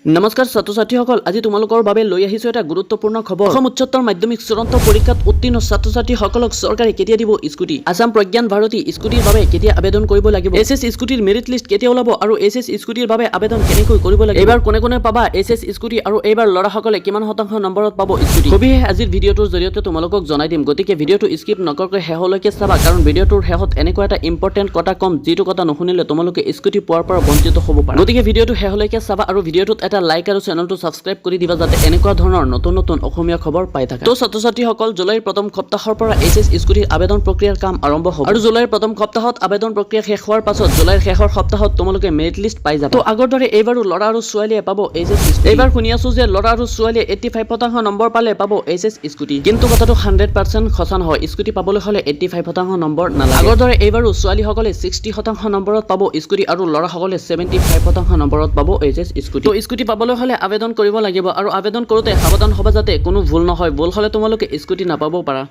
নমস্কাৰ ছাত্ৰ ছাত্ৰীসকল, আজি তোমালোকৰ বাবে লৈ আহিছোঁ এটা গুৰুত্বপূৰ্ণ খবৰ। অসম উচ্চতৰ মাধ্যমিক চূড়ান্ত পৰীক্ষাত উত্তীৰ্ণ ছাত্ৰ ছাত্ৰীসকলক চৰকাৰে কেতিয়া দিব স্কুটি? আছাম প্ৰজ্ঞান ভাৰতী স্কুটিৰ বাবে কেতিয়া আবেদন কৰিব লাগিব? এইচ এছ স্কুটিৰ মেৰিট লিষ্ট কেতিয়া ওলাব আৰু এইচ এছ স্কুটিৰ বাবে আবেদন কেনেকৈ কৰিব লাগিব? এইবাৰ কোনে কোনে পাবা এইচ এছ স্কুটি আৰু এইবাৰ ল'ৰাসকলে কিমান শতাংশ নম্বৰত পাব স্কুটি? সবিশেষ আজিৰ ভিডিঅ'টোৰ জৰিয়তে তোমালোকক জনাই দিম। গতিকে ভিডিঅ'টো স্কিপ নকৰাকৈ শেষলৈকে চাবা, কাৰণ ভিডিঅ'টোৰ শেষত এনেকুৱা এটা ইম্পৰ্টেণ্ট কথা ক'ম, যিটো কথা নুশুনিলে তোমালোকে স্কুটি পোৱাৰ পৰা বঞ্চিত হ'ব পাৰা। গতিকে ভিডিঅ'টো শেষলৈকে চাবা আৰু ভিডিঅ'টোত এটা লাইক আৰু চেনেলটো ছাবস্ক্ৰাইব কৰি দিবা, যাতে এনেকুৱা ধৰণৰ নতুন নতুন অসমীয়া খবৰ পাই থাকা। তো ছাত্ৰ ছাত্ৰীসকল, জুলাইৰ প্ৰথম সপ্তাহৰ পৰা এইচ এছ স্কুটিৰ আবেদন প্ৰক্ৰিয়াৰ কাম আৰম্ভ হ'ব আৰু জুলাইৰ প্ৰথম সপ্তাহত আবেদন প্ৰক্ৰিয়া শেষ হোৱাৰ পাছত জুলাইৰ শেষৰ সপ্তাহত তোমালোকে মেৰিট লিষ্ট পাই যাবা। তো আগৰ দৰে এইবাৰো ল'ৰা আৰু ছোৱালীয়ে পাব এইচ এছ স্কুটি। এইবাৰ শুনি আছো যে ল'ৰা আৰু ছোৱালীয়ে 85% নম্বৰ পালে পাব এইচ এছ স্কুটি। কিন্তু কথাটো 100% সঁচা নহয়। স্কুটি পাবলৈ হ'লে 85% নম্বৰ নালাগে। আগৰ দৰে এইবাৰো ছোৱালীসকলে 60% নম্বৰত পাব স্কুটি আৰু ল'ৰাসকলে 75% নম্বৰত পাব এইচ এছ স্কুটি। তো স্কুটি পাবলৈ হ'লে আবেদন কৰিব লাগিব আৰু আবেদন কৰোঁতে সাৱধান হ'বা, যাতে কোনো ভুল নহয়। ভুল হ'লে তোমালোকে স্কুটি নাপাবও পাৰা।